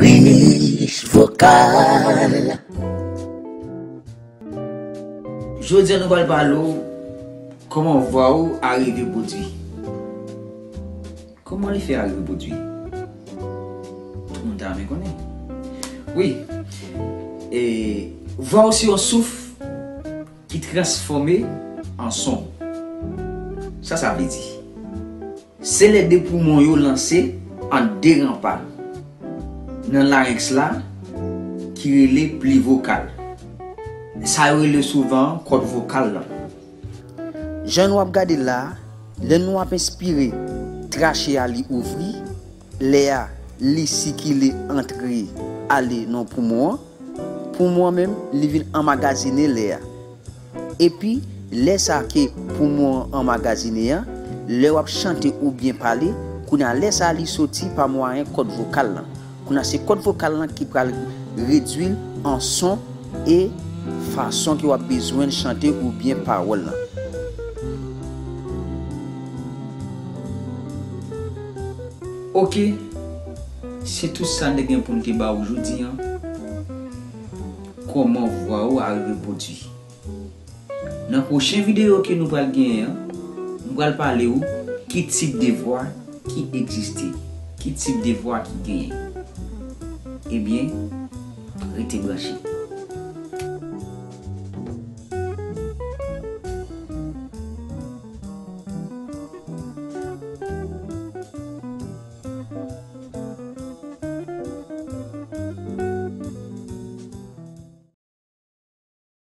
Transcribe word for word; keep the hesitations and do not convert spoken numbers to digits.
Bris vokal. Jodi a nou pral pale w kòman vwa ou a rive pwodui. Kòman li fè a rive pwodui? Tout moun ta renmen konnen. Wi. E, vwa ou se yon souf ki transfòme an son. Sa sa vle di? Se lè de poumon yo lanse an de ranpa nan larynks la ki rele pli vokal. Sa yo rele souvan kòd vokal lan. Jan nou ap gade la, lè nou ap enspire, trache a li ouvri, lè a li sikile antre ale nan poumon an, poumon an menm li vin anmagazine lè a. Epi, lè sa ke poumon an anmagazine an, lè w ap chante oubyen pale, kounye a lè sa li soti pa mwayen kòd vokal lan. Kounye a se kòd vokal lan ki pral redwi l an son e fason ke w ap bezwen chante oubyen pawòl lan. Oke, se tout sa n te gen pou n te ba ou jodi an. Kòman vwa ou a rive pwodui? Nan pwochen videyo ke nou pral genyen an, nou pral pale ou ki tip de vwa ki egziste, ki tip de vwa ki genyen. Ebyen, rete branche.